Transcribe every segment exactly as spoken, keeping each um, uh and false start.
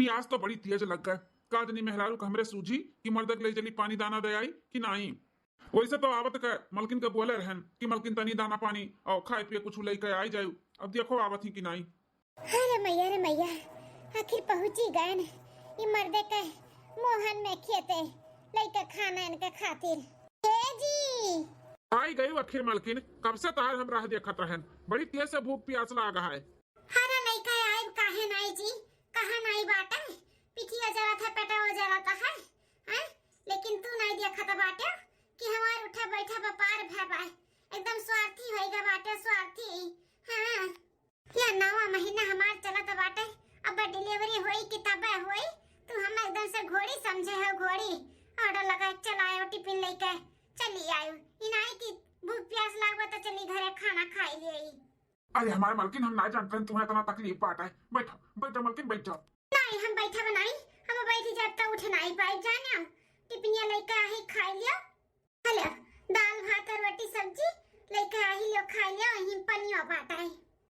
पियास तो बड़ी तेज लग गए। का जनी मेहरारू के हमरे सूझी कि मर्द के ले चली पानी दाना दे आई कि नाई। वैसे तो आवत के मलकिन के बोले रहन कि मलकिन तनी दाना पानी और खाए पिए कुछ लेके आई जायु। अब देखो आवत ही कि नाई। अरे मैया रे मैया, आखिर पहुंची गए न ई मर्दे के मोहन में खेते लइका खाना इनके खातिर। ए जी। आई गई आखिर मलकिन, कब से तार हम राह देखत रहन, बड़ी तेज से भूख प्यास लाग है। अरे लइका आइब काहे नाई जी, कहाँ नाई बाटे, पिठिया जरत है, पेटवा जरत है, हैं? लेकिन तू नाई देखत बाटे कि हमार उठा बैठा व्यापार भय बा, एकदम स्वार्थी होइगा बाटे, स्वार्थी। हाँ, या नवा महीना हमार चलत बाटे, अब डिलीवरी होई कि तबे होई, तू हम एकदम से घोड़ी समझे हो, घोड़ी। ऑर्डर लगा के चलायो, टिफिन लेके चली आयो, ई नाई कि भूख प्यास लागबा तो चली घरे खाना खाई ले। अरे हमारे मलकिन, हम ना जानते हैं तुम्हें इतना तकलीफ बाटे। बैठो, बैठो मलकिन, बैठ जाओ। नहीं, हम बैठा बनाई, हम बैठ जाब तो उठ नहीं पाए, जाने टिफिनिया लेके आही, खाई लियो। हेलो, दाल भात और रोटी सब्जी लेके आही, लियो खाई लियो, वहीं पनियो बाटे।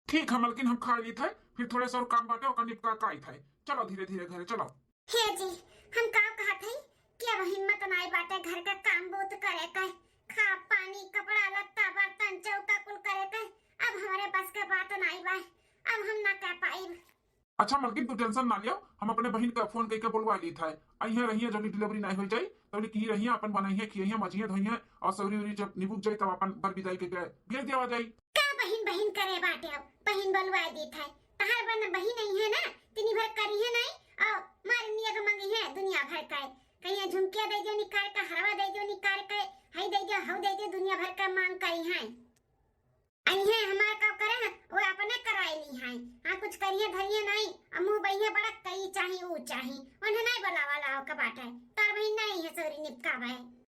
ठीक है मलकिन, हम खा ली थे, फिर थोड़े से और काम बाटे, ओकर निपटा काई थे। चलो धीरे धीरे घरे चलो। हे जी, हम का कहत हई कि अब हिम्मत नाई बाटे घर का काम बहुत करे के, खा पानी, कपड़ा लत्ता, बर्तन चौका कुल करे के, अब हमारे बस के बात नाई बा, अब हम ना कर पाइब। अच्छा मलकिन, तू टेंशन ना लियो, हम अपने बहिन का फोन करके बोलवा ली था, अइहे रहिए, जब डिलीवरी नाई हो जाई तब की रहिए, अपन बनाइए, खियाइए, मजिए, धोइए और सौरी उरी जब निबुक जाई तब अपन बर विदाई के भेज दिया जाई। का बहिन बहिन करे बाटे, बहिन बोलवा दी था, तहार बन बहिन नहीं है ना, तिनी भर करी है नहीं, और मार नियग मंगी है दुनिया भर का, कहीं झुमकिया दे दियो निकाल के, हरवा दे दियो निकाल के, हई दे दियो, हऊ दे दियो, दुनिया भर का मांग करी है। अइहे हमार का करे हैं, वो अपने कराई ली हैं। हाँ, कुछ करिए धरिए नहीं, अब मुँह बइहे बड़ा कई चाही, ऊ चाही, उन्हें नहीं बोलावा लाओ के बाटे, तार बहिन नहीं है सौरी निपकावे।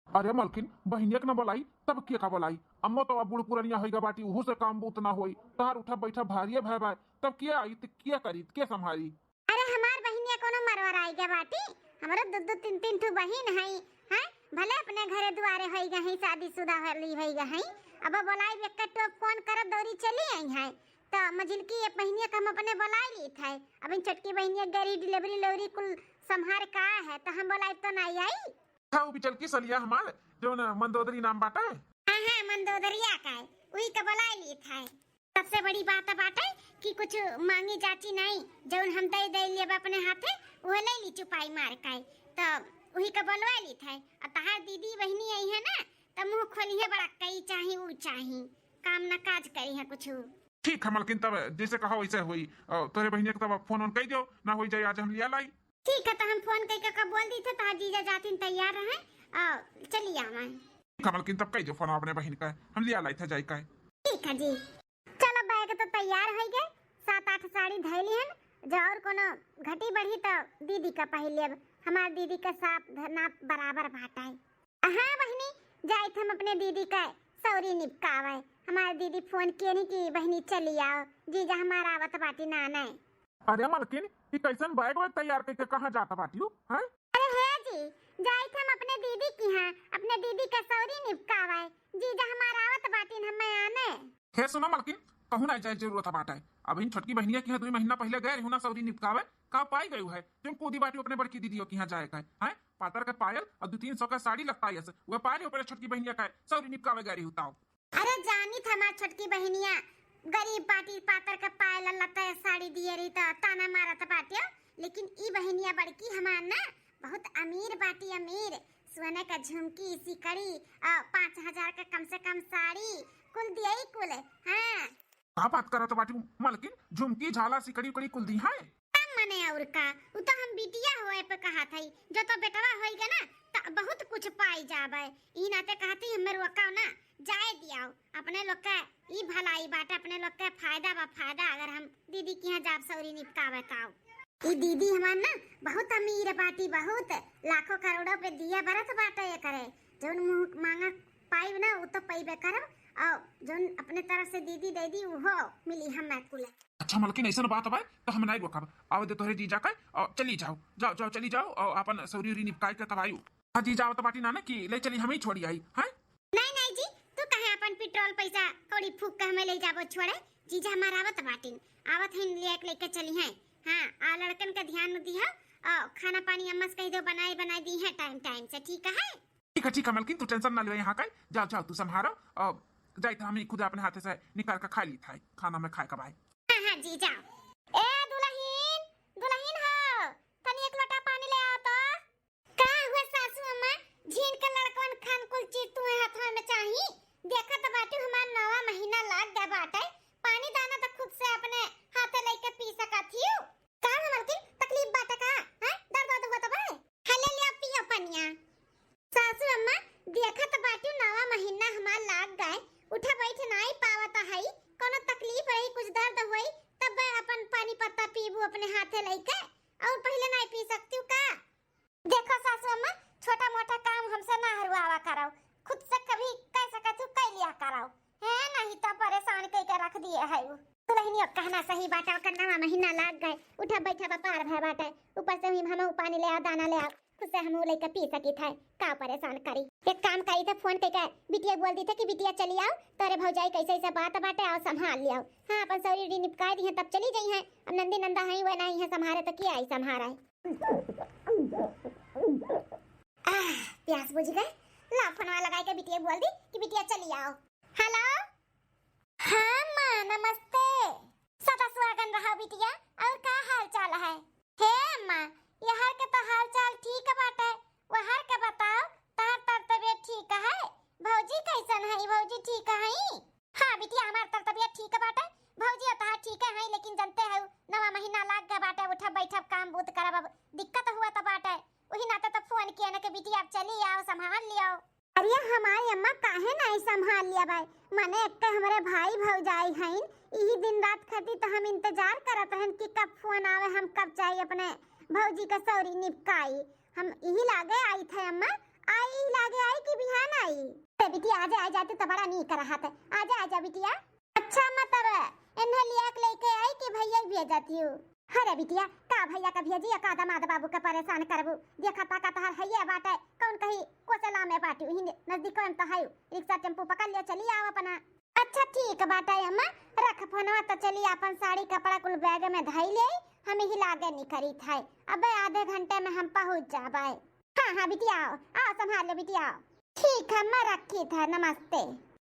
अरे मलकिन, बहिनिया के ना बोलाई, तब के का बोलाई? अम्मो तो अब बूढ़ पुरनिया होइगा बाटी, उहू से काम बूत ना होई, तार उठा बैठा भारिये भय बाय, तब के आई, त के करी, के संभारी? अरे हमार बहिनिया कोनो मरवर आइगा बाटी, हमरो दू दू तीन तीन ठो बहिन हई, हैं? भले अपने घरे दुआरे होइगा हई, शादीशुदा होली होइगा हई, अब बोलाई एक टो फोन करब दौरी चली आई हैं, तो मझिलकी ये बहिनिया के हम अपने बोलाई ली थे, अब इन छोटकी बहिनिया गरी डिलीवरी लौरी कुल संभार का है, तो हम बोलाई तो नहीं आई। था वो बिचल की सलिया हमार, जो न मंदोदरी नाम बाटे। हाँ, हाँ, मंदोदरिया का है, वही के बोलाई ली थे। सबसे बड़ी बात बाटे कि कुछ मांगी जाची नहीं, जौन हम दे दे लेब अपने हाथे, वो ले ली चुपाई मार के, तो वही के बोलवा ली थे। आ तहार दीदी बहिनी आई है ना, तो मुँह खोली है बड़ा, कई चाही, ऊ चाही, काम ना काज करी है कुछ। ठीक है मलकिन, तब जैसे कहो वैसे होई। अ, तोरे बहिनिया के तब फोन ओन कई दियो, ना होई जाए, आज हम लिया लाई। ठीक है, तो हम फोन कई के बोल दी थे, तो जीजा जातिन तैयार रहे, अ, चली आवे। ठीक है मलकिन, तब कई दियो फोन अपने बहिन का, हम लिया लाई थे जाई का। ठीक है जी, चलो बैग तो तैयार हो गए, सात आठ साड़ी धैली हन, जो और कोनो घटी बढ़ी तो दीदी का पहले, अब हमार दीदी का साफ नाप बराबर बाटा है। हाँ बहिनी, जाइत हम अपने दीदी का सौरी निपकावे। हमार दीदी फोन किए नहीं कि बहिनी चली आओ, जीजा हमार आवत बाटी नाने। अरे मलकिन, ई कैसन बैग वैग तैयार करके कहाँ जात बाटी हो, हैं? अरे हे जी, जाइत हम अपने दीदी की यहाँ, अपने दीदी का सौरी निपकावे। जीजा हमार आवत बाटिन, हमें आने। हे सुनो मलकिन, कहूँ ना जाए जरूरत बाटे। अब इन छोटकी बहिनिया की यहाँ दुई महीना पहले गए रहू ना सौरी निपकावे, का पाई गयू है? तुम कूदी बाटी अपने बड़की दीदियों की यहाँ जाए का है, हैं? पातर के पायल और दो तीन सौ का साड़ी लगता है, वह पारी ऊपर छोटकी बहिनिया का है, सौरी निपकावे गए रहू ताओ। अरे जानी था हमार छोटकी बहिनिया गरीब बाटी, पातर के पायल लता साड़ी दिए रही तो ताना मारत बाटियो, लेकिन ई बहिनिया बड़की हमार ना बहुत अमीर बाटी, अमीर। सोने का झुमकी, सिकड़ी, आ, पाँच हजार का कम से कम साड़ी, कुल दिए कुल। हाँ। का बात करत बाटी मलकिन? झुमकी, झाला, सिकड़ी उकड़ी कुल दी है? तब मने और का, उ तो हम बिटिया होए पे कहा था, जो तो बेटवा होइगा ना, त बहुत कुछ पाई जाबे। ई नाते कहती हमें रोकाओ ना, जाए दियाओ। अपने लोग का ई भलाई बाटे, अपने लोग का फायदा बा फायदा, अगर हम दीदी के यहाँ जाब सौरी निपकावे ताओ। ई दीदी हमार ना बहुत अमीर बाटी, बहुत लाखों करोड़ों पे दिया बरत बाटे ये करे। जौन मुँह मांगा पाइब ना, उ तो पइबे करब, और जौन अपने तरफ से दीदी दे दी, उहो मिली हमें कुल। अच्छा मलकिन, ऐसन बात बा तो हम नहीं रोकब। आवे दे तोहरे जीजा का, और चली जाओ, जाओ, जाओ, चली जाओ, और अपन सौरी उरी निपकाई के तब आयु। हाँ जीजा आवत बाटी ना, ना कि ले चली, हम ही छोड़ी आई, हैं? नहीं, नहीं जी, तू कहे अपन पेट्रोल पैसा कौड़ी फूक के हमें ले जाबो छोड़े? जीजा हमार आवत बाटिन, आवत हैं, ले के लेके चली हैं। हाँ, आ लड़कन का ध्यान न दिहा, और खाना पानी अम्मा से कहि देउ बनाए बनाए दिहे टाइम टाइम से, ठीक है? ठीक है, ठीक है मलकिन, तू टेंशन ना ले यहाँ का। जाओ, जाओ, तू संभारो, और जाइत हम ही खुद अपने हाथे से निकाल के खाइ लीत है, खाना में खाए का बाय। हाँ, हाँ जी, जाओ। ए दुलहिन, दुलहिन हो, तनी एक लोटा पानी ले आओ तो। का हुआ सासू अम्मा, झीन के लड़कवन खान कुल चीज तुहे हथवा में चाही? देखत बाटू हमार नवा महीना लाग गए बाटे, पानी दाना त खुद से अपने हाथे लइके पी सकत हियो। का हो मलकिन, तकलीफ बाटे का? हैं? दर्द वर्द होत बा? हले ले पियो पनिया। सासू अम्मा, देखत बाटू नवा महीना हमार लाग गए, उठा बैठ नाई पावत हई, कोनो तकलीफ रही, कुछ दर्द होई, तब अपन पानी पत्ता पीबू अपने हाथे लइके, और पहिले नाई पी सकती का? देखो सासू अम्मा, छोटा मोटा काम हमसे ना हरुआवा कराओ, खुद से कभी कह सकत हूँ कह लिया कराओ, है नहीं तो परेशान कह के रख दिए है वो। दुलहिनियो कहना सही बाटे, ओकर नवा महीना लाग गए, उठा बैठा बपार भय बाटे, ऊपर से हम हमहू पानी ले आओ, दाना ले आओ, खुद से हमहू लेके पी सकी थे, का परेशान करी। एक काम करी थे, फोन कह के बिटिया बोल दी थे कि बिटिया चली आओ, तोरे भौजाई कैसे ऐसे बात बाटे, आओ संभाल लियाओ। हाँ, अपन सौरी उरी निपकाए दी है, तब चली जाई है। अब नंदी नंदा हई, वह नहीं है संभारे, तो के आई संभारे? आह, प्यास बुझ गए। ला, फोनवा लगाए के बिटिया बोल दी कि बिटिया चली आओ। हेलो। हाँ माँ, नमस्ते। सदा सुहागन रहो बिटिया, और का हाल चाल है? हे अम्मा, यहर के तो हाल चाल ठीक बाटे, वहर के बताओ, तहर तर तबियत ठीक है? भौजी कैसन है? भौजी ठीक है? हाँ बिटिया, हमार तर तबियत ठीक बाटे, भौजी और तहार ठीक है, लेकिन जनते हो नवा महीना लाग गए बाटे, उठब बैठब काम बूत करब, अब दिक्कत हुआ तो बाटे, वही नाते तो फोन किया न कि बिटिया अब चली आओ, संभाल लियो। अरे हमारी अम्मा काहे नहीं संभाल लिया भाई, माने एक तो हमारे भाई भौजाई हईन, यही दिन रात खातिर तो हम इंतजार करत हन कि कब फोन आवे, हम कब जाई अपने भौजी का सौरी निपकाई। हम यही लागे आई थे अम्मा, आई यही लागे आई कि बिहान आई। ते बिटिया आजे आ जाती तो बड़ा नीक रहत, आजा आजा बिटिया। अच्छा अम्मा, तब इन्हें लिया के लेके आई कि भैया के भेजत हूँ? अरे बिटिया, का भैया का भेजी, का दामाद बाबू के परेशान करबू? देखा ताका तहार हइये बाटे, कौन कही कोसला में बाटी, वही नजदीक में तो है, रिक्शा टेम्पू पकड़ लियो, चली आओ अपना। अच्छा ठीक बाटे अम्मा, रख फोनवा तो चली अपन साड़ी कपड़ा कुल बैग में धई ले, हम यही लागे निकरी थे, अबे आधे घंटे में हम पहुँच जाबे। हाँ हाँ बिटिया आओ, आओ संभाल लो बिटिया आओ। ठीक है अम्मा, रखी थे, नमस्ते।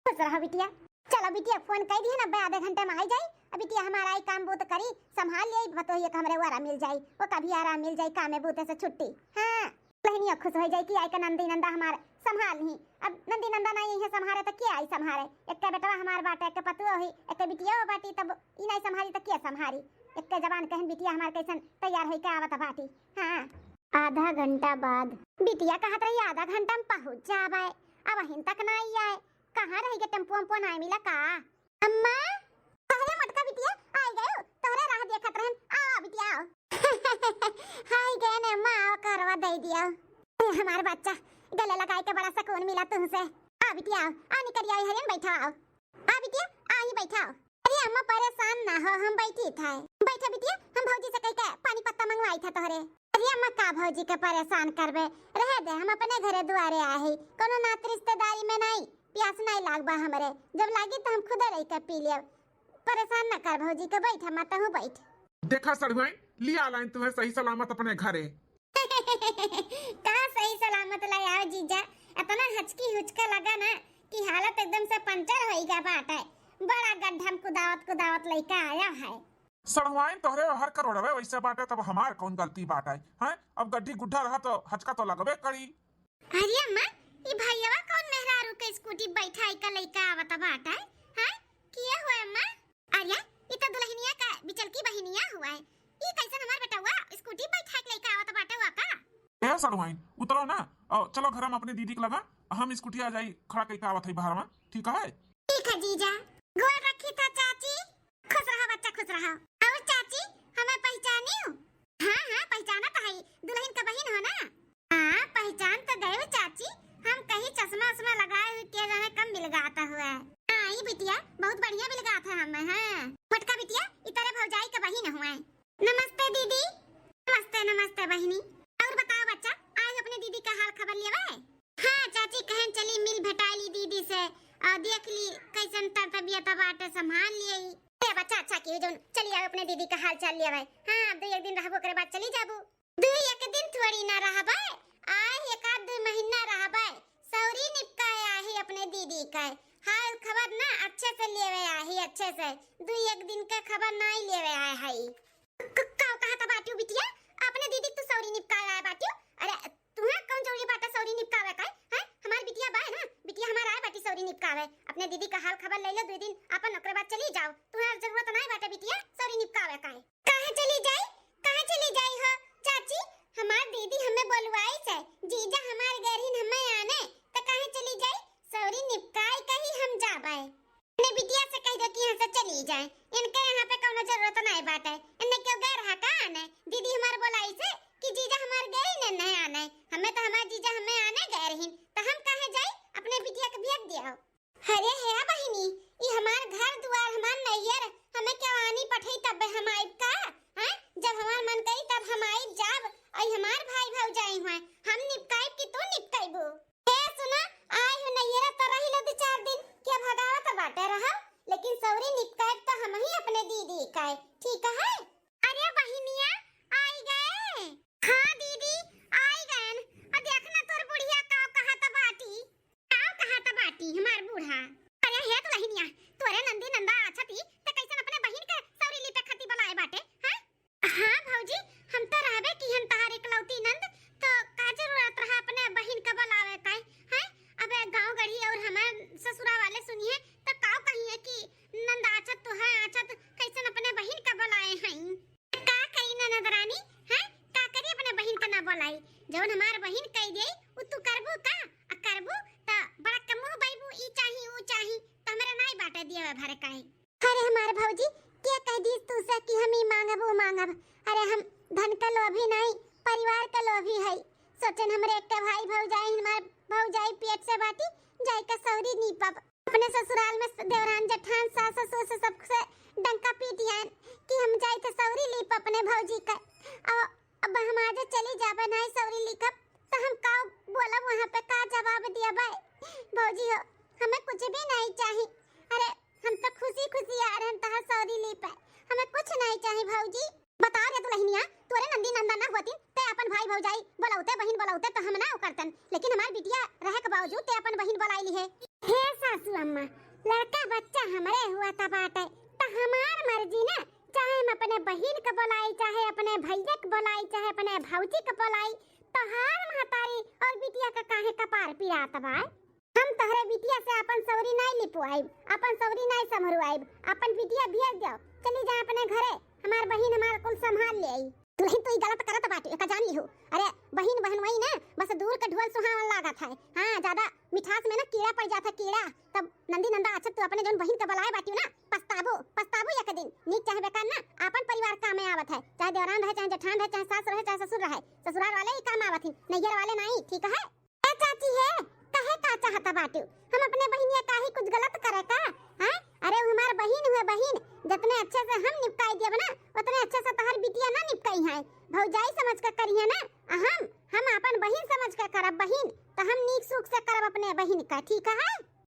खुश रहो बिटिया। चलो बिटिया, फोन कह दिए ना, अब्बे आधे घंटे में आई जाई। अब बिटिया हमारा आई काम बूत करी, संभाल ले, बतोहिए के हमरे वो आराम मिल जाई, वो कभी आराम मिल जाई, काम में बूते से छुट्टी। हाँ, बहनिया खुश हो जाई कि आई के नंदी नंदा हमार संभाल ही। अब नंदी नंदा नहीं है संभारे तो के आई संभारे? एक बेटवा हमार बाटे, एक पतुआ हुई, एक बिटिया बाटी, तब ई नहीं संभाली तो के संभारी? एक जबान कहन बिटिया हमार कैसन तैयार होई के आवत बाटी। हाँ। आधा घंटा बाद। बिटिया कहत रही आधा घंटा में पहुँच जाबे, अब हिन तक ना आई आए। कहाँ रह गए, टेम्पो वेम्पो ना मिला का? अम्मा, अरे मोटका बिटिया, आई गयो, तोहरे राह देखत रहन, आओ बिटिया आओ। आई गए ने अम्मा, आओ करवा दे दिया। ए, हमार बच्चा, गले लगाए के बड़ा सुकून मिला तुमसे। आ बिटिया आओ, आ निकल आई हरियन बैठा आओ। आ बिटिया, आ ही बैठा आओ। अरे अम्मा परेशान ना हो, हम बैठी थे। बैठा बिटिया, हम भौजी से कह के पानी पत्ता मंगवाई था तोहरे। अरे अम्मा का भौजी के परेशान करबे, रहे दे, हम अपने घरे दुआरे आए ही, कोनो नात रिश्तेदारी में नहीं, प्यास नहीं लागबा हमरे, जब लागी तो हम खुदे रह के पी लियब। परेशान न कर भौजी के, बैठ अम्मा तहूँ बैठ। देखा सड़ुआइन, लिया लाइन तुम्हें सही सलामत अपने घरे। का सही सलामत ले आओ जीजा, इतना हचकी हुचका लगा ना कि हालत एकदम से पंचर होई गया बाटे। बड़ा गड्ढा में कुदावत कुदावत लइका आया है। सड़ुआइन तोहरे ओहर करोड़वे वैसे बाटे, तब हमार कौन गलती बाटे? हैं, अब गड्ढी गुड्ढा रहा तो हचका तो लगबे करी। अरे अम्मा, ई भैयावा कौन मेहरारू के स्कूटी बैठाई का लइका आवत बाटे? हैं, किया हुआ अम्मा? अरे, ई तो दुल्हनिया का बिचलकी बहिनिया हुआ है। ई कैसन हमार बेटवा स्कूटी बैठा के लइका आवत बाटे हुआ का? ए सड़ुआइन, उतरो ना, और चलो घर में अपने दीदी के लगा, हम स्कूटी आ जाई खड़ा कइके आवत है बाहर में, ठीक है? ठीक है जीजा। गोर रखी था चाची। खुश रहा बच्चा, खुश रहा। और चाची, हमें पहचानी हो? हाँ हाँ, पहचाना तो है, दुल्हन का बहिन हो ना? हाँ, पहचान तो गए हो चाची, हम कहीं चश्मा उश्मा लगाए हुए के जाने कब मिल गाता हुआ है। हाँ, ई बिटिया, बहुत बढ़िया मिल गाता है हमें, हाँ। मोटका बिटिया, ई तोरे भौजाई का बहिन हुआ है। नमस्ते दीदी। नमस्ते, नमस्ते बहिनी। और बताओ बच्चा, आज अपने दीदी का हाल खबर लेवे? हाँ चाची, कहन चली मिल भेटाई ली दीदी से और देख ली कैसन तर तबियत बाटे, संभाल लिए। ए अच्छा, अच्छा किहू जौन चली आवे अपने दीदी का हाल चाल लेवे। हाँ, अब दुइ एक दिन रहबू, ओकरे बाद चली जाबू। दुइ एक दिन थोड़ी ना रहबे, आए एक आध दुइ महीना रहबे। सौरी निपकाए आही अपने दीदी का हाल खबर ना अच्छे से लेवे आही, अच्छे से। दुइ एक दिन का खबर नाई लेवे आए हई। क-, का कहत बाटू बिटिया? अपने दीदी तू सौरी निपकाए आए बाटू? अरे, तुहे कौन जरूरी बाटे सौरी निपकावे का? हैं? हमार बिटिया बा ना, बिटिया हमार आए बाटी सौरी निपकावे। अपने दीदी का हाल खबर ले लो दुइ दिन अपन, ओकरे बाद चली जाओ। तुहे जरूरत नाई बाटे बिटिया सौरी निपकावे का। काहे चली जाई? काहे चली जाई हो चाची? हमार दीदी हमें बोलवाई से, जीजा हमार गैरहिन हमें आने, त काहे चली जाई? सौरी निपकाई कही हम जाबे। अपने बिटिया से कह दो कि यहाँ से चली जाए, इनके यहाँ पे कौनो जरूरत नहीं बाटे। इन्हें क्यों गए रहा का आने? दीदी हमार बोलाई से कि जीजा हमार गए ही नहीं आने, हमें तो हमार जीजा हमें आने गए रहीन, तो हम काहे जाई? अपने बिटिया के भेज दिया। अरे हे बहिनी, ई हमार घर दुआर, हमार नैहर, हमें केवानी पठई तब हम आइब का? हैं? जब हमार मन करी तब हम आइब जाब। आई हमार भाई भौजाई हुए, हम निपकाइब कि तू निपकाइबू? ए सुना, आई हूँ नैहरा तो रही लो दो चार दिन, क्या भगावत बाटे रहा, लेकिन सौरी निपकाइब तो हम ही अपने दीदी का, ठीक है? अरे बहिनिया, आई गए? हाँ दीदी, आई गए। और देख ना तोर बुढ़िया का कहत बाटी। का कहत बाटी हमार बूढ़ा? अरे हे दुलहिनिया, तोरे नंदी नंदा आछती, त कैसन अपने बहिन के सौरी लीपे खाती बुलाए बाटे, हैं? हाँ भौजी, हम तो रहबे की हन तहार इकलौती नंद, तो का जरूरत रहा अपने बहिन के बुलावे का, हैं? अबे गाँव गढ़ी और हमार ससुरा वाले सुनिए, तो का कहिए कि नंद आछत तो है आछत, कैसन अपने बहिन के बुलाए हैं? का करी ननद रानी, हैं? का करी अपने बहिन के ना बोलाई? जौन हमार बहिन कह दे, उ तू करबू का? आ करबू त बड़ा के मुँह बैबू, ई चाही, उ चाही, त हमरा नाई बाटे दिए भरे काहे? अरे हमार भौजी, के कह दीस तू से कि हम ई मांगब, उ मांगब? अरे हम धन के लोभी नाई, परिवार के लोभी है। सोचन हमरे एक भाई भौजाई, हमार भौजाई पेट से बाटी, जाई के सौरी नीपब। अपने ससुराल में स-, देवरान, जेठान, सास, ससुर से सबसे डंका पीटियान कि हम जाई थे सौरी लीप अपने भौजी का। अब, अब हम आज चली जाबे नाई सौरी लीप, तो हम का बोलब वहाँ पे, का जवाब दिया भाई? भौजी हो, हमें कुछ भी नहीं चाही। अरे, हम तो खुशी खुशी आ रहे हैं तहार सौरी लीप, हमें कुछ नहीं चाही भौजी। बता रे दुलहिनिया, तोरे नंदी नंदा ना होतिन, ते अपन भाई भौजाई बोलौते, बहिन बोलौते तो हम ना उकरतन, लेकिन हमार बिटिया रहे के बावजूद ते अपन बहिन बोलाई लिहे। हे सासू अम्मा, लड़का बच्चा हमरे हुआ त बाटे, त हमार मर्जी ना, चाहे हम अपने बहिन के बोलाई, चाहे अपने भैया के बोलाई, चाहे अपने भौजी के बोलाई, तोहार महतारी और बिटिया का काहे कपार पिरात बा? हम तोहरे बिटिया से अपन सौरी नाई लिपवाइब, अपन सौरी नाई संभरवाइब, अपन बिटिया भेज दो, चली जा अपने घरे, हमार बहिन हमार कुल संभाल ले आई। दुलहिन तू ई गलत करत बाटू, एका जान लिहू। अरे बहिन बहनोई ना बस दूर के ढोल सुहावन लागत है। हाँ, ज्यादा मिठास में ना कीड़ा पड़ जात है, कीड़ा। तब नंदी नंदा अच्छा तू अपने जौन बहिन के बुलाए बाटू ना, पछताबू, पछताबू एक दिन। नीक चाहे बेकार ना, आपन परिवार कामे आवत है, चाहे देवरान रहे, चाहे जेठान रहे, चाहे सास रहे, चाहे ससुर रहे, ससुराल वाले ही काम आवत ही, नैहर वाले नाई, ठीक है? ए चाची हे, काहे का चाहत बाटू? हम अपने बहिनिया काहे कुछ गलत करे का? हैं? अरे उ हमार बहिन हुए बहिन, जतने अच्छे से हम निपकाई देब ना, उतने अच्छे से तोहर बिटिया ना निपकाई है। भौजाई समझ के करिए ना, आ हम, हम अपन बहिन समझ के करब बहिन, तो हम नीक सुख से करब अपने बहिन का, ठीक है?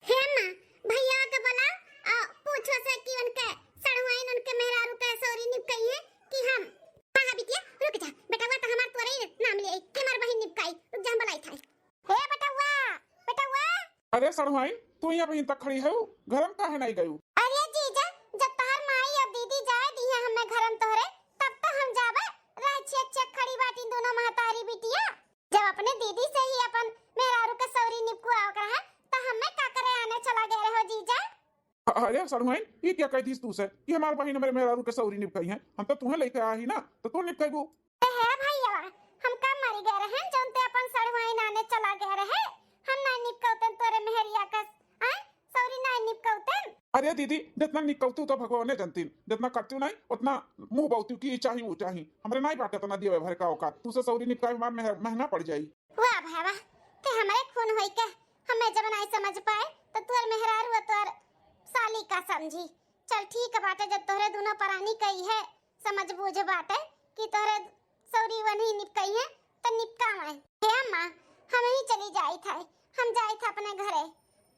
हे अम्मा, भैया के बोला, आ, पूछो से कि उनके सड़ुआइन उनके मेहरारू के सौरी निपकाई है कि हम। हाँ, हाँ, बिटिया, रुक जा। बेटवा तो हमार तोरे ही नाम ले आई कि हमार बहिन निपकाई। रुक जा, हम बुलाई था। हे बेटवा, बेटवा। अरे सड़ुआइन, तू यहाँ बहिन तक खड़ी है, घर में काहे नहीं गयू? अरे जीजा, जब तोहर माई और दीदी जाए दी है हमें घर में तोहरे, तब तो हम जाबे। राय छिया छिया खड़ी बाटी दोनों महतारी बिटिया। जब अपने दीदी से ही अपन मेहरारू के सौरी निपकुआ ओकरा है, तो हमें का करे आने चला गए रहो जीजा? अरे सड़ुआइन, ये क्या कह दीस तू से कि हमार बहिन हमरे मेहरारू के सौरी निपकाई है? हम तो तुहें लेके आया ही ना, तो तू निपकाइबू। ए हे भैया, हम का मरी गए रहे जौन ते अपन सड़ुआइन आने चला गए रहे? हम ना निपकौतन तोरे मेहरिया का, आय, सौरी ना निपकौतन। अरे दीदी, जितना निपकौतू तो भगवाने जानतीन, जितना करतू नहीं उतना मुंह बहुतू की चाही वो चाही। हमरे नहीं बाटे इतना दिए भर का औकात, तू से सौरी निपकाई हमार महंगा पड़ जाई। वाह भाई वाह, ते हमरे खून होई के हमें जब नहीं समझ पाए, तो तोर मेहरारू और तोर साली का समझी। चल ठीक बाटे, जब तोहरे दोनों परानी कही है, समझ बूझ बाटे कि तोहरे सौरी वही निपकई है, तो निपकावे। हे अम्मा, हम ही चली जाई था, हम जाई था अपने घरे,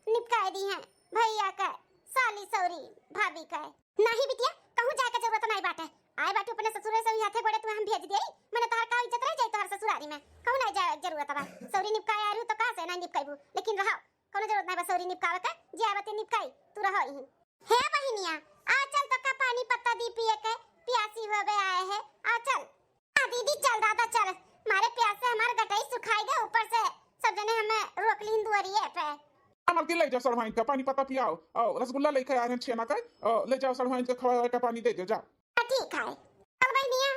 निपकाए दी हैं भैया का, साली सौरी भाभी का। नहीं बिटिया, कहूँ जाए के जरूरत नहीं बाटे। आए बाटू अपने ससुरे से, हाथे गोड़े तू हम भेज दिए। मने तोहर का इज्जत रह जाई तोहर ससुरारी में? कहूँ नहीं जाए के जरूरत बा। सौरी निपकाए आ रहू तो कहा से नहीं निपकाइबू, लेकिन रहो, कोनो जरूरत नहीं बा सौरी निपकावे के। जे आवे ते निपकाई, तू रहो यहीं। हे बहिनिया, आ चल तो का पानी पत्ता दी पिए के, प्यासी होबे आए है। आ चल। आ दीदी चल दादा चल, मारे प्यास से हमार गटई सुखाई गए, ऊपर से सब जने हमें रोक लीन दुआरिये पे। हाँ मलकिन, ले जाओ सड़वाइन का पानी पत्ता पियाओ, और रसगुल्ला लेके आ रहे हैं छेना का, और ले जाओ सड़वाइन का खवाए का पानी दे दो, जाओ। हाँ, ठीक है। चल बहिनिया।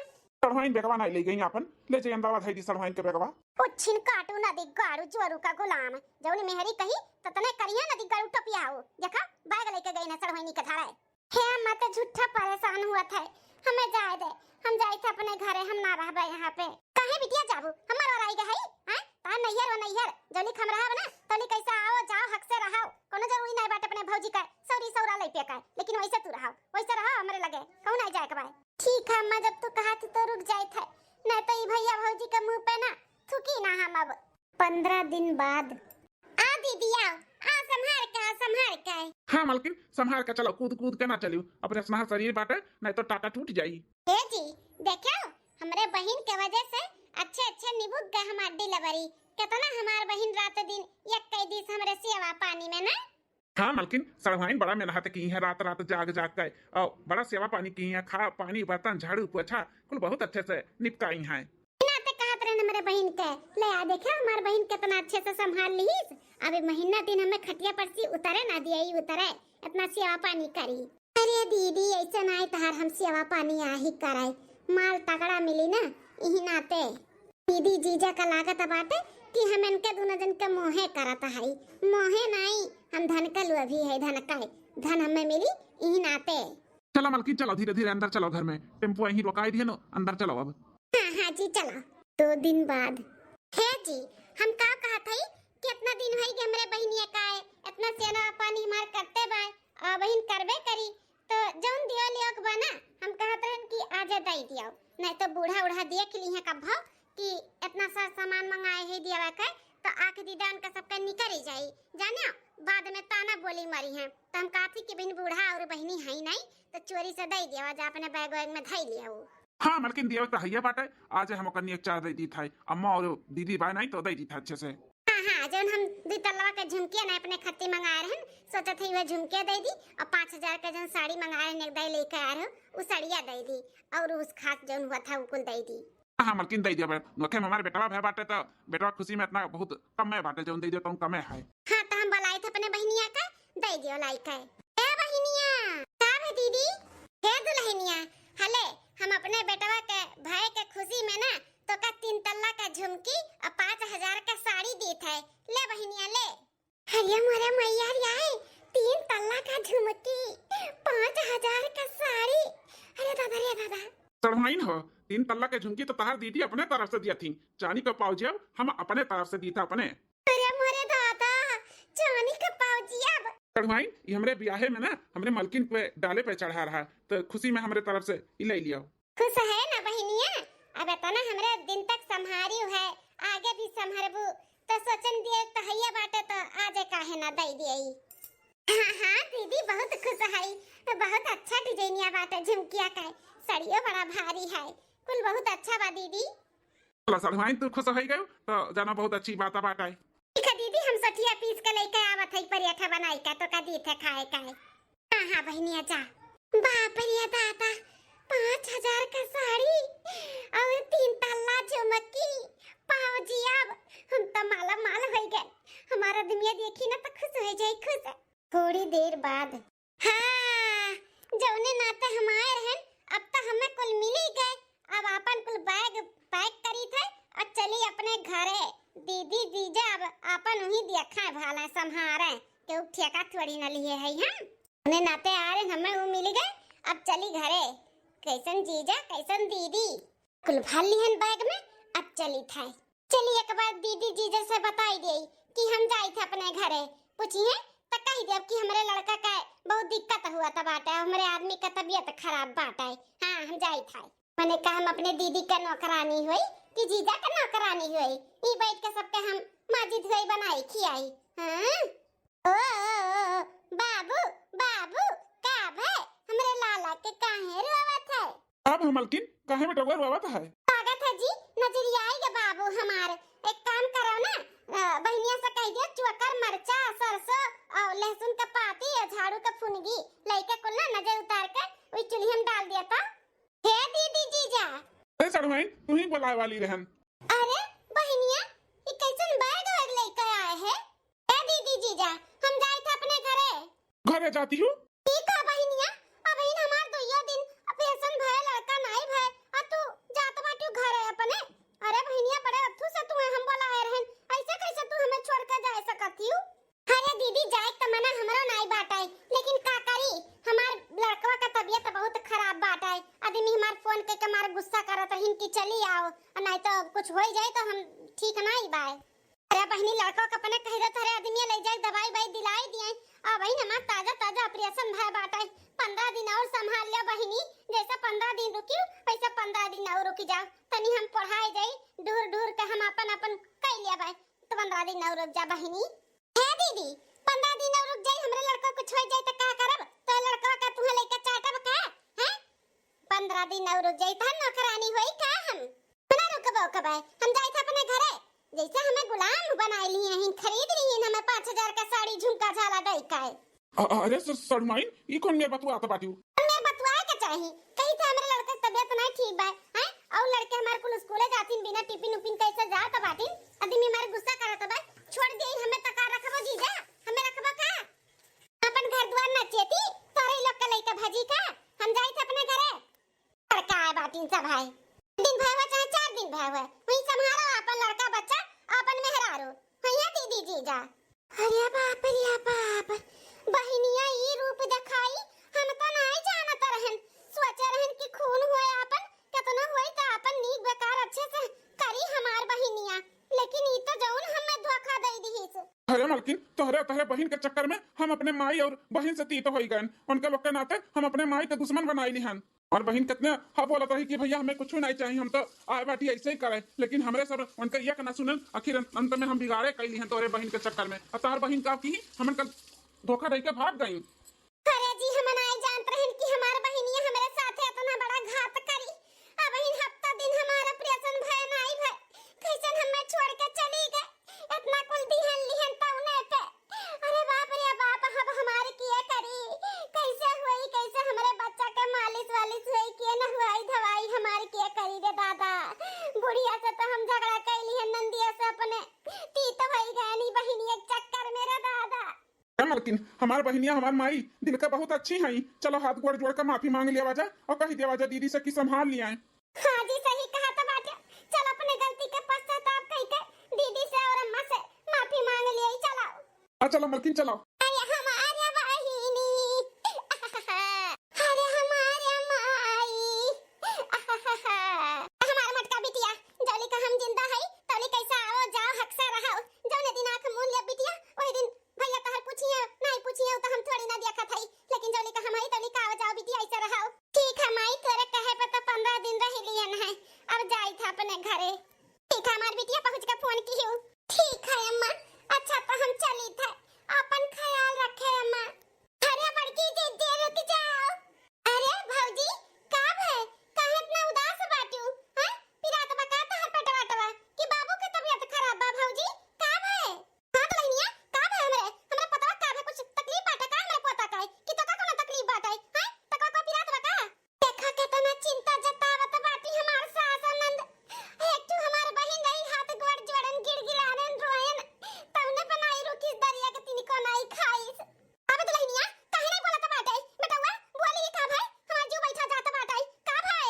सड़वाइन बेगवा नहीं ले गई अपन, ले जाइए अंदरवा धई दी सड़वाइन के बेगवा। उच्छिन काटू नदी गाड़ू जोरू का गुलाम, जौन मेहरी कही ततने करिया नदी गाड़ू टपियाओ। देखा, बैग लेके गई ना सड़वाइनी के धारे। हे अम्मा, ते झूठा परेशान हुआ थे, हमें जाए दे, हम जाए थे अपने घरे, हम ना रहबे यहाँ पे। काहे बिटिया जाबू, हमार और आई गए, हैं? तार नैहर वो नैहर, जौली हम रहब ना, तौली कैसे आओ जाओ, हक से रहो, कोनो जरूरी नहीं बाटे अपने भौजी का सौरी सौरा लई पे का, लेकिन वैसे तू रहो, वैसे रहो हमरे लगे, कहूँ नहीं जाए के बाय। ठीक है अम्मा, जब तू कहा थी तो रुक जाए थे, नहीं तो ई भैया भौजी के मुंह पे ना थूकी ना हम अब। पंद्रह दिन बाद। आ दीदी आओ, आ संभार के, आ संभार के। हाँ मलकिन, संभार के चलो, कूद कूद के ना चलियो, अपने संभार शरीर बाटे, नहीं तो टाटा टूट जाई। हे जी, देखो, हमरे बहिन के वजह से अच्छे अच्छे निबुक गए हमार डिलीवरी। कितना हमार बहिन रात दिन एक कई दिस हमरे सेवा पानी में ना। हाँ मलकिन, सड़वाइन बड़ा मेहनत की है, रात रात जाग जाग के, और बड़ा सेवा पानी की है, खा पानी बर्तन झाड़ू पोछा कुल बहुत अच्छे से निपटाई हैं। इना ते कहत रहन हमरे बहिन के, ले आ देखे हमार बहिन कितना अच्छे से संभाल लीस। अबे महीना दिन हमें खटिया पर से उतरे ना दिया, ई उतरे, इतना सेवा पानी करी। अरे दीदी, ऐसे ना तहार हम सेवा पानी आही कराई, माल तगड़ा मिली ना, इही नाते। दीदी जीजा का लागत बाटे कि हम इनके दोनों जन के मोहे करत हई। मोहे नाई, हम धन का लोभी है, धन का है। धन हमें मिली इही नाते। चलो मलकिन, चलो धीरे धीरे अंदर चलो, घर में टेम्पो यहीं रोकाई दिए नो, अंदर चलो अब। हाँ हाँ जी चलो। दो दिन बाद। हे जी, हम का कहत हई कि इतना दिन होई कि हमरे बहिनिया का है, इतना सेवा पानी हमार करते बाय, और बहिन करबे करी, तो जौन दियो लियो के बा ना, हम कहत रहन कि आजे दई दियो, नहीं तो बूढ़ा उढ़ा देख ली है कब्बो कि इतना सा सामान मंगाए है दियावा के, तो आँख दीदा उनका सबका निकरी जाई, जाने बाद में ताना बोली मरी है। तो हम कहत ही कि बहिन बूढ़ा और बहिनी है ही नहीं, तो चोरी से दई दियो, जा अपने बैग वैग में धई लियो। हाँ मलकिन, दियो तो हइये बाटे, आज हम ओकर नियत चार दई दीत है, अम्मा और दीदी बाय नहीं तो दई दीत है अच्छे से। हाँ, हाँ, जौन हम दुई तल्लवा के झुमकिया ना अपने खत्ती मंगाए रहन, सोचत हई वह झुमकिया दे दी, और पाँच हजार के जौन साड़ी मंगाए रहन, एक दाई लेके आए रहो, उ साड़िया दे दी, और उस खास जौन हुआ था, उ कुल दे दी। हाँ, हाँ, मलकिन दे दियो बे, नोखे में हमारे बेटवा भय बाटे, तो बेटवा खुशी में इतना बहुत कम में बाटे, जौन दे दियो, तौन कमे है। हाँ, तो हम बुलाई थे अपने बहिनिया का, दे दियो लाई के। ए बहिनिया, का भे दीदी? हे दुल्हनिया, हले, हम अपने बेटवा के भय के खुशी में ना, तो का तीन तल्ला का झुमकी और पाँच हजार का साड़ी दीत है, ले बहिनिया, ले। अरे मोरे मैया रे, तीन तल्ला का झुमकी, पाँच हजार का साड़ी। अरे दादा रे दादा। सड़वाइन हो, तीन तल्ला के झुमकी तो तहार दीदी अपने तरफ से दिया थी, चांदी का पाउजिया हम अपने तरफ से दी था अपने। अरे मोरे दादा, चांदी का पाउजिया। सड़वाइन, ये हमरे ब्याहे में ना, हमरे मलकिन पे डाले पे चढ़ा रहा, तो खुशी में हमरे तरफ से ई ले लियो। खुश है ना बहिनिया? अब इतना हमरे दिन तक संभारी है, आगे भी संभरबू, तो सोचन दिए तो हइया बाटे, तो आजे काहे ना दई दिए। हाँ, हाँ दीदी, बहुत खुश है, बहुत अच्छा डिजाइनिया बाटे झुमकिया का, सड़ियो बड़ा भारी है, कुल बहुत अच्छा बा दीदी। चला सड़वाइन, तू खुश हो गयो, तो जाना बहुत अच्छी बात बाटे। ठीक है दीदी, हम सठिया पीस के लेके आवत है, पराठा बनाई का, तो का दी थे खाए का है। हाँ, हाँ, बहिनिया, जा। बाप रे दादा, पाँच हजार का साड़ी और तीन तल्ला झुमकी, पाउजिया, अब हम तो माला माल हो गए। हमारा दुनिया देखी ना तो खुश हो जाए, खुश। थोड़ी देर बाद। हाँ, जौने नाते हम आए रहन, अब तो हमें कुल मिली गए। अब आपन कुल बैग पैक करी थे और चली अपने घरे। दीदी जीजा अब आपन वहीं देखा भाला संभारे, केहू ठेका थोड़ी न लिए है हम। अपने नाते आ रहे, हमें वो मिल गए, अब चली घरे। कैसन जीजा, कैसन दीदी, कुल भर लिहन बैग में, अब चली थे। चली एक बार दीदी जीजा से बताई दे कि हम जाई थे अपने घरे, पूछिए तो कही देब कि हमरे लड़का का बहुत दिक्कत हुआ था बाटे, हमरे आदमी का तबीयत खराब बाटे। हाँ, हम जाई थे। मने का हम अपने दीदी का नौकरानी होई कि जीजा का नौकरानी होई? ई बैठ के सबके हम माजिद होई बनाई खियाई। हाँ? ओ, ओ, ओ, बाबू, बाबू, का भे? हमरे लाला के काहे रोवत है? अब हम मलकिन, काहे बेटवा रोवत है? लागत है जी, नजरिया आई गे बाबू हमार। एक काम करो ना, अ, बहिनिया से कह दियो, चुअकर मरचा, सरसों और लहसुन का पाती और झाड़ू का फुनगी लइके कुल ना नजर उतार के वही चूल्ही में डाल दिया तो। हे दीदी जीजा। अरे सड़ुआइन, तू ही बोलाए वाली रहन। अरे बहिनिया, ये कैसन बैग वैग लेके आए है? ए दीदी जीजा, हम जाइत है अपने घरे। घरे जाती हूँ? ठीक है बहिनिया, अबहिन हमार दुइयो दिन ऑपरेशन भय, लड़का नाई भय, और तू जात बाटू घरे अपने। अरे बहिनिया, बड़े अथू से तू हम बोलाए रहन, ऐसे कैसे तू हमें छोड़ के जा सकत हूँ? अरे दीदी, जाए त मना हमरो नाई बाटे, लेकिन का करी, हमार लड़कवा का तबीयत बहुत खराब बाटे। आदमी हमार फोन करके हमार गुस्सा करत रहिन कि चली आओ, और नाई तो कुछ हो जाए तो हम ठीक नाई बाए। अरे बहिनी, लड़कवा के अपने कह देत, अरे आदमी ले जाए, दवाई वाई दिलाई दिए। आ बहिन, हमार ताजा ताजा ऑपरेशन भय बाटे, पंद्रह दिन और संभाल लिया बहिनी। जैसे पंद्रह दिन रुकी, वैसे पंद्रह दिन और रुकी जाओ, तनी हम पढ़ाई जाई, ढूर ढूर के हम अपन अपन कर लिया भाई। तो पंद्रह दिन और रुक जा बहिनी। हे दीदी, पंद्रह दिन और रुक जाई, हमरे लड़का कुछ हो जाए तो का करब? तो लड़का का तुहे लेके चाटब का? हैं? पंद्रह दिन और रुक जाई, तहन नौकरानी होई का हम? ना रुकबो कबे, हम जाइत है अपने घरे। जैसे हमें गुलाम बनाए लिए हैं, खरीद लिए हैं हमें पाँच हजार का साड़ी, झुमका, झाला दई का है। अ-, अरे स-, सड़माइन, ई कौन में बतुआत बाटिउ? में बतुआए के चाही, कही थे हमरे लड़का के तबीयत नहीं ठीक बा, हैं? और लड़के हमारे कुल स्कूले जातिन, बिना टिफिन उफिन कैसे जात बाटिन? आदमी हमारे गुस्सा करत बा, छोड़ दे, हमें तो का रखबो जीजा, हमें रखबो का? अपन घर दुआर ना चेती, तोरे लोग के लइका भजी का, हम जाइत है अपने घरे। लड़का आए बाटिन सब है, दिन भय हुआ चाहे चार दिन भय हुआ, वही संभालो अपन लड़का बच्चा, अपन मेहरारू, भैया दीदी जीजा। अरे बाप रे बाप, बहिनिया ई रूप देखाई, हम तो नाई जानत रहन, सोचे रहन कि खून होए आपन, केतना होई त आपन नीक बेकार अच्छे से करी हमार बहिनिया, लेकिन ई तो जौन हमें धोखा दे दिहिस। अरे मलकिन, तोहरे, तोहरे बहिन के चक्कर में हम अपने माई और बहिन से तीत होई गए, उनके लोग के नाते हम अपने माई के दुश्मन बनाई लिहन। और बहिन कितने हाँ बोलत रही कि भैया हमें कुछ नहीं चाहिए, हम तो आए बाटी ऐसे ही करे, लेकिन हमरे सब उनके एक ना सुनन, आखिर अंत में हम बिगाड़े कैली हैं तोरे बहिन के चक्कर में। और तोहर बहिन का की हमन कल धोखा दे के भाग गई। अरे जी, हम नाई जानत रहन कि हमार बहिनिया हमरे साथे इतना बड़ा घात करी। अबहिन हफ्ता दिन हमार ऑपरेशन भय नाई भय, कैसन हमें छोड़ के चली गए। इतना कुल दिहन लिहन तौने पे। अरे बाप रे बाप, अब हमार किए करी, कैसे हुई, कैसे हमरे बच्चा के मालिश वालिश हुई, किए न हुई दवाई, हमार किए करी रे दादा। बुढ़िया से तो हम झगड़ा कैली है नंदिया से अपने, तीत होई गए नी बहिनी एक चक्कर में रे दादा। ए मलकिन, हमार बहिनिया, हमार माई दिल के बहुत अच्छी हई, चलो हाथ गोड़ जोड़ के माफी मांग लिया जा और कह दिया जा दीदी से कि संभाल लिया। हाँ जी, सही कहा तो बाटे। चल अपने गलती के पश्चाताप कई के दीदी से और अम्मा से माफी मांग लिए, चलो। आ चलो मलकिन, चलो। अरे हमारे बहिनी, अरे हमारे माई, हमार मटका बिटिया, जौली का हम जिंदा हई, तौली कैसा आओ जाओ हक से रहो। जौने दिन आँख मून ले बिटिया, वही दिन भैया तहर पूछिए, नहीं पूछिए, तो हम थोड़ी ना देखत हई, लेकिन जौली का हम हई, तौली का आओ जाओ बिटिया, ऐसे रहो। ठीक है माई, तोरे कहे पे तो पंद्रह दिन रह लियन है, अब जाई था अपने घरे। ठीक है हमार बिटिया, पहुँच के फोन की हूँ। ठीक है अम्मा, अच्छा तो हम चली थे, अपन ख्याल रखे अम्मा। अरे बड़की जीजी रुक जाओ। अरे भौजी, का भय? काहे इतना उदास बाटू? हैं? पिरात बा का तहर पेटवा वेटवा? कि बाबू के तबीयत खराब बा भौजी? का भय? हाँ दुल्हनिया, का भय हमरे? हमरे पतवा का भय? कुछ तकलीफ बाटे का हमरे पोता का? कि तोका कोनो तकलीफ बाटे? हैं? तोका को पिरात बा का? देखा केतना चिंता जतावत बाटी हमार सास ननद। एक ठो हमार बहिन रही, हाथ गोड़ जोड़न, गिड़गिड़ानन, रोयन, तौने बनाई रुखिस दरिया के तिनको नाई खाइस। अब दुल्हनिया, काहे नहीं बोलत बाटे? बेटवा, बोली का भाई? हमार जीव बैठा जात बाटे। का भाई?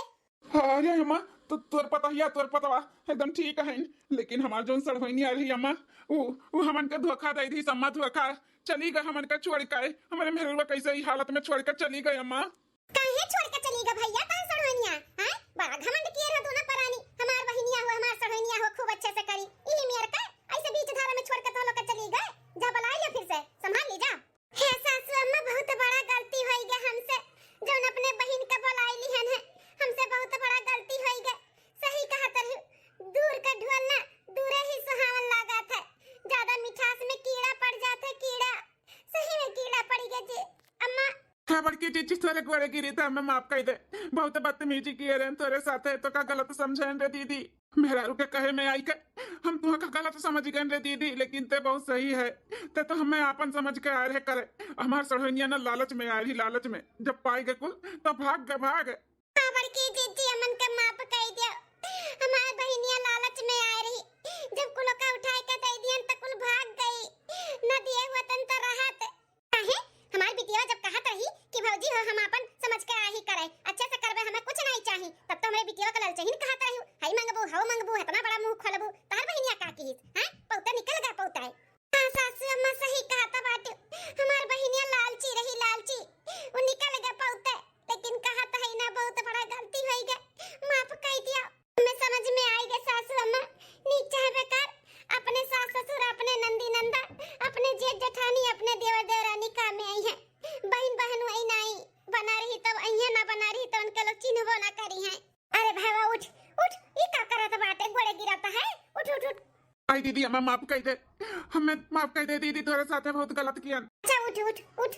अरे अम्मा, तो तोर पतहिया, तोर पतवा एकदम ठीक है, लेकिन हमार जौन सड़वैनी आ रही अम्मा, उ, उ हमन के धोखा दे दी अम्मा, धोखा। चली गए हमन के छोड़ के, हमारे मेहरुआ कैसे ही हालत में छोड़ के चली गए अम्मा। काहे छोड़ के चली गए भैया, काहे सड़वैनिया? हैं? बड़ा घमंड किए रहो दोनों परानी, हमार बहिनिया हो, हमार सड़वैनिया हो, खूब अच्छे से करी। इही मेर के ऐसे बीच धारा में छोड़ के तो लोग के चली गए, जा बुला लियो फिर से, संभाल ली जा। हे सासू अम्मा, बहुत बड़ा गलती होई गया हमसे, जौन अपने बहिन के बुलाई लिहन है, हमसे बहुत बड़ा गलती होई गया। सही कहत रही, दूर का ढोल ना दूरे ही सुहावन लागत है, ज्यादा मिठास में कीड़ा पड़ जात है, कीड़ा, सही में कीड़ा पड़ गया जी। अम्मा, हाँ, बड़की जीजी, तोरे गोड़े गिरी, ते हमें माफ कइ दे। बहुत बदतमीजी किए रहे तोरे साथे, तोका गलत समझेन रे दीदी। मेहरारू के कहे में आई के हम तुहका गलत समझ गए रे दीदी, लेकिन ते बहुत सही है। ते तो हमें आपन समझ के आए रहे करे। हमार सढ़ोनिया ना लालच में आए रही, लालच में। जब पाई गए कुल तो भाग गए, भाग। हाँ बड़की जीजी, हमन के माफ कइ दियो। हमार बहिनिया लालच में आए रही, जब कुल ओका उठाए के दे दियन त कुल भाग गई। न दिए हुआ तन त रहत। काहे? हमार बिटिया जब कहत रही कि भौजी हो, हम आपन समझ के आही करे, अच्छे से करबे, हमें कुछ नहीं चाही, तब तो हमरे बिटिया के ललचहिन कहत रही, हई मंगबू, हऊ मंगबू, इतना बड़ा मुंह खोलबू, तहर बहिनिया का किहिस? हैं? पौते निकल गए, पौते। हाँ सासू अम्मा, सही कहत बाटू, हमार बहिनिया लालची रही, लालची, वो निकल गए पौते। लेकिन कहत है ना, बहुत बड़ा गलती होइ गए, माफ कइ दिया। हमें समझ में आइ गए सासू अम्मा, नीक चाहे बेकार, अपने सास ससुर, अपने नंदी नंदा, अपने जेठ जेठानी, अपने देवर देवरानी काम में आई हैं। बहिन बहन वही नाई बना रही तब अइहें, ना बना रही तो उनके लोग चिन्हबो ना करी हैं। अरे भावा उठ, उठ, ई का करत बाटे, गोड़े गिरत है, उठ, उठ, उठ। आई दीदी, हमें माफ कइ दे, हमें माफ कइ दे दीदी, तोरे साथे बहुत गलत कियन। अच्छा उठ, उठ, उठ।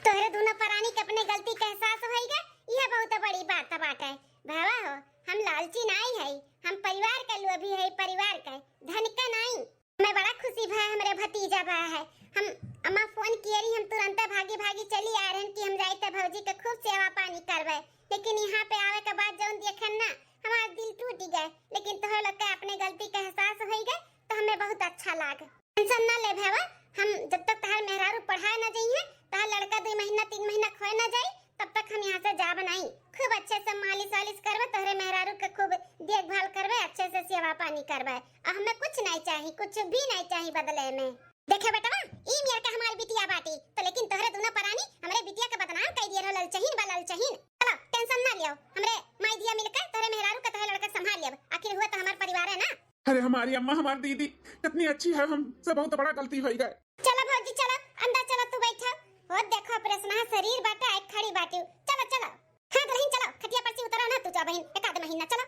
तोहरे दोनों परानी के अपने गलती के एहसास होइगा, यह बहुत बड़ी बात बाटे। भावा हो, हम लालची नाई है, हम परिवार के लोभी है, परिवार के, धन के नाई। हमें बड़ा खुशी भा हमरे भतीजा भा है। हम अम्मा फोन किए रही, हम तुरंत भागी भागी चली आ रहन कि हम जाई त भौजी के खूब सेवा पानी करबे, लेकिन यहाँ पे आवे के बाद जौन देखन ना, हमार दिल टूट गए। लेकिन तोहरे लोग के अपने गलती के एहसास होइ गए तो हमें बहुत अच्छा लाग। टेंशन ना ले भावा, हम जब तक तहार मेहरारू पढ़ाए ना जाइए, तहार लड़का दो महीना तीन महीना खोए ना जाई, तब तक हम यहाँ से जाब नहीं। खूब अच्छे से मालिश वालिश करबे, तोहरे मेहरारू के खूब देखभाल करबे, अच्छे से सेवा पानी करबे। और हमें कुछ नहीं चाही, कुछ भी नहीं चाही बदले में। देखे बेटवा, ई मेर के हमारी बिटिया बाटी, तो लेकिन तोहरे दोनों परानी हमरे बिटिया के बदनाम कइ दिए रहो, ललचहीन बा ललचहीन। चलो टेंशन ना लियो, हमरे माई दिया मिलकर तोहरे मेहरारू के तोहरे लड़का संभाल लियब, आखिर हुआ तो हमार परिवार है ना। अरे हमारी अम्मा, हमारी दीदी कितनी अच्छी है, हमसे बहुत बड़ा गलती होइ गए। चलो भौजी चलो, अंदर चलो, तू बैठा। हो देखो ऑपरेशन है, शरीर बाटा एक खड़ी बाटी। चलो चलो। हाँ दुल्हन चलो, खटिया पर से उतरो ना तू, जा बहिन, एक आध महीना चलो।